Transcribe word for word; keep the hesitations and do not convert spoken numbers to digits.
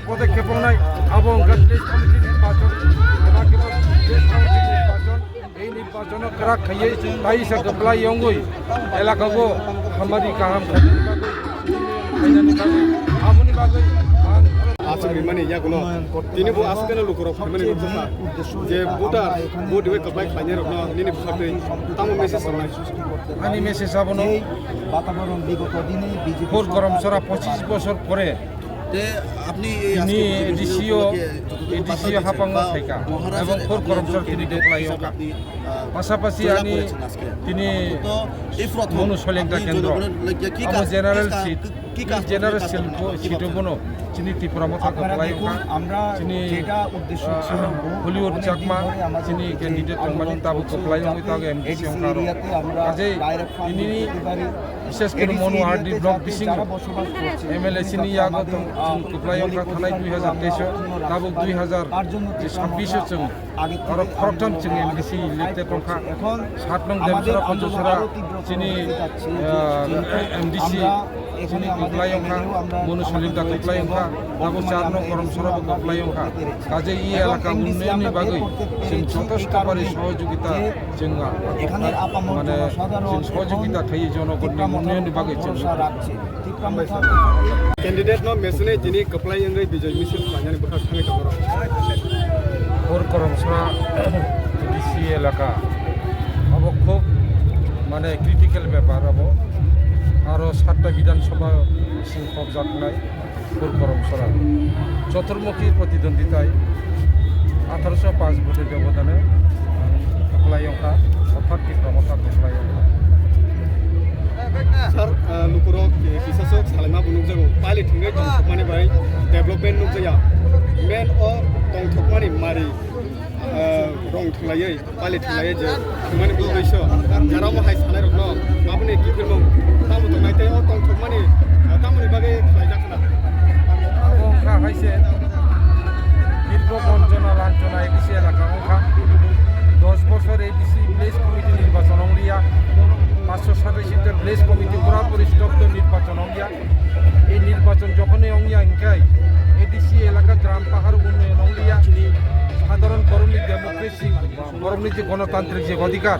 পদক্ষেপ নাই, abo wngkha village committee নির্বাচন, এবার কেবল village committee নির্বাচন, এই নির্বাচন crack খাইয়ে তাই সে গপলাই অঙ্গই এলাকাগো হামারি কাহাম খাইনি বাগৈ, খাইনি বাগৈ, aboni bagwi ang Aswk rimani yagulo tini bo aswk khe lukurok phaimani nukjakha je voter vote bai kwplai khlainai rokno nini bwkhaktwi tamo message rwnai? Ani message abono, এই বাতাবরণ বিগত দিনে বিজেপি Khur Koromsora পঁচিশ বছর পরে tini A D C o, A D C o hapango phaikha ebong Khur Koromsora tini doklai wngkha. Pasapasi ani tini Monu Solengta Kendro, abo general seat, general seat bo, seat o bono chini Tipra Motha kwplai wngkha, chini Hollywood Chakma chini candidate tongmani tabuk kwplai wngwi tabuk M D C wngkha aro. Ajai tini Bises khe Monu R D block bisingo M L A sini yago tong, chwng kwplai wngkha thanai dui hazar teis o, tabuk dui hazar sabbish o chwng aro khoroktham chwng M D C elected wngkha. Sat nong Demsora Ponchosora chini, ah, M D C chini kwplai wngkha, Monu Solengta kwplai wngkha, tabuk char nong Koromsora bo kwplai wngkha. Kaje i elaka unnayonni bagwi chwng jotosto pari sohojogita chwng, ah, mane chwng sohojogita khaiwi jonogonni unnayonni bagwi chwng. Candidate no mesene tini kwplai wngwi bijoy misil khlainani bwkhak thangwi tongo. Khur Koromsora A D C elaka abo khub mane critical bepar abo, aro satta Bidhan Sabha bising khobjaknai. Khur Koromsora Choturmukhi protidwonditai atharo sho panch vote bebodane ang kwplai wngkha, orthat Tipra Motha kwplai wngkha. Sir, ah, lukurok, eh, kisa sok salaima bo nukjago, pali thwngwi tongthokmani bai development nukjaya. Main o tongthokmani mari, ah, rong thwnglaiywi. Pali thwnglaio je thwngmani bwlwi so jara omo hai sanai rokno aboni kiphilmung tamo tongnai tei o tongthokmani tamoni bagwi khlaijak khna. Abo wngkha hai se Dirgo Bonjona Lanchona A D C elaka wngkha. Dos bochor A D C village committee nirbachon wngliya, panchsho satais ta village committee borapori stop to nirbachon wngliya. Ei nirbachon jokhonwi wngya hwnkhe A D C elaka gram pahar unnoyon wngliya, sadharon borokni democracy, borokni je gonotantrik je odhikar,